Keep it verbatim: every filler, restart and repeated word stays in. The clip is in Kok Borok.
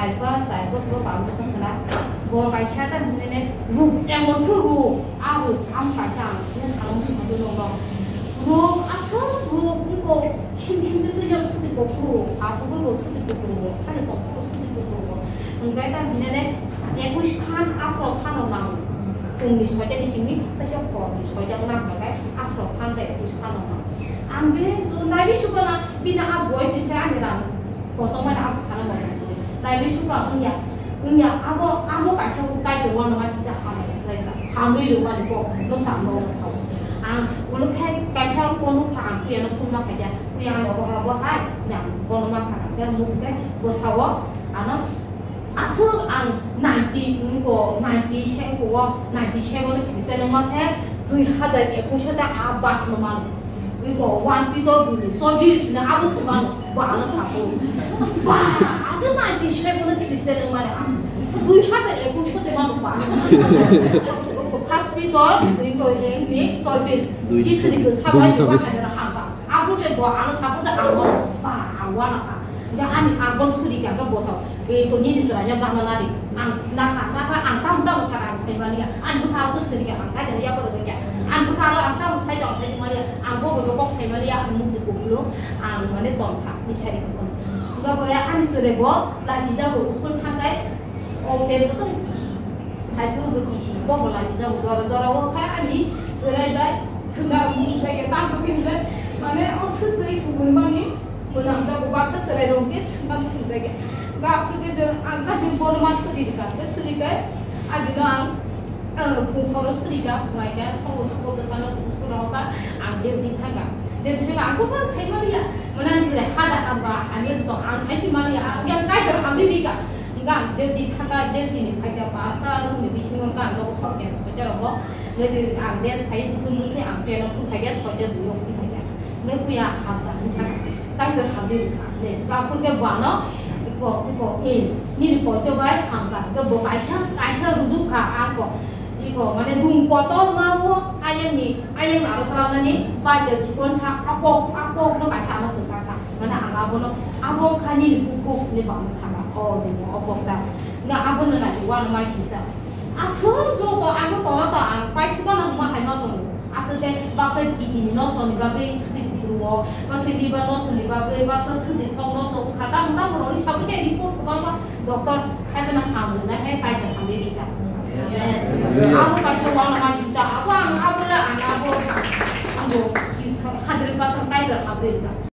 Kaiba chai bosoro bang bosong khna. Bo kaisa ta hinene ruk emon khe ruk. A ruk ang kaisa ang ne salong chuma dulong rok. Ruk aswk ruk wngkok him him de twi suti kok ruk. Aswk bo suti kok ruk. Ani tok suti kok ruk. Hingkai ta hinene ekush khan aphro khano nang. Phungni soita ni simi kaisa hor ni soita nang hingkai aphro khan bai ekush khano nang. Ang bini naiwi sukana bini a boys ni se ani rang. Kosong mani abo sana mo. Naiwi suka wngya. Wngya abo, abo kaisa bo Kaitor uanama sisa hamri rwmani bo no sa mo sao. Ang ulo khai kaisa kono kha ang tuya no phunma khaja. Tuya ang obo habo hai. Yang kono ma sana khe muk khe bo sao. Ano aswk ang ninety, ko ninety se ko ninety seven Christian ma se dui hazar ekush se a bas no mano. Iko one Peter dui ni, so dui ni abo se mano, ba ano sabo. Ba, asa ninety seven ni Christian ni mane. Dui hazar ekush se mano ba. First Peter, iko ni, chobbish. Dui Jisu ni ko sabai, dui ni ba sabis. Ano ha ba. Abo se bo ano sabo se ano ba, awana ka. Ga ani ang bon suri ka, ga bo sa. Ei, ko nini sera ya gana lari. Ang nakha, nakha, ang tam tam sara ang sai maliya. Ang bwkha ko seri ka, ang ka jaya ko ko ya. Ang bwkha ang tam sai tam sai maliya. Ang bo bo kok sai maliya, ang muk ko blo. Ang mane ton kha, ni sari ko. Ga bore ang sere bo, la jija ko school thangai. O pe ko to ni. Hai ko ko ni. Bo bo la jija ko jora jora o kha ani sere bai. Thunda muk bai ya tam ko ni. Mane o sutui ko mani. Mwnamjago baksa chwrairok khe thwngma muchungjagya. Ga aphuru khe je ang ta hwn bono ma suri rwkha, hwnkhe suri khe adino ang, eh, phungkhoro suri kha, phungai khe songo sugo bwsano kuskuro hokha, ang duty thangkha. Duty thangkha ang kok sai maliya, mwnang chwrai hada hamba hamya tong ang sai twi maliya, ang yang Kaitor hamdi rikha. Hwnkhe ang duty thangkha, duty ni phaikha pasta rokni bisingo hwnkhe ang nogo sokya soita rogo. Hwnkhe ang des phai duty musui ang peno phunkhai khe soita dui rok phunkhai kha. Hwnkhe puya hamkha hwnsa kha. Kaitor hamdi rwkha. Le, tabuk khe bo ano, iko, iko, e, nini poito bai hamkha. Hwnkhe bo kaisa, kaisa rujukha, ako, iko, mane rung kotor ma o, ayang ni, ayang aro twlangnani, bai de chikon sa, akok, akok no kaisa ano kwchakha. Mane ang abono, abo wngkha nini bukhuk hinwi bo ano sakha. O, nini okok da. Hwnkhe abono nai uanama singsa. Aswk joto ang toro to ang paisukano hwnma hai ma tongo. Aswk khe baksa kidney ni nosoni bagwi suti kuphuru-o, baksa liver nosoni bagwi, baksa swtwi khok noso wngkha. Tamo tamo rwni sabwi khe report kwbangma doctor khaibana ham rwnai hai Kaitor hamya rikha. Abo kaisa uanama singsa. Abo ang abo le ang abo, abo hundred percent Kaitor hamya rikha.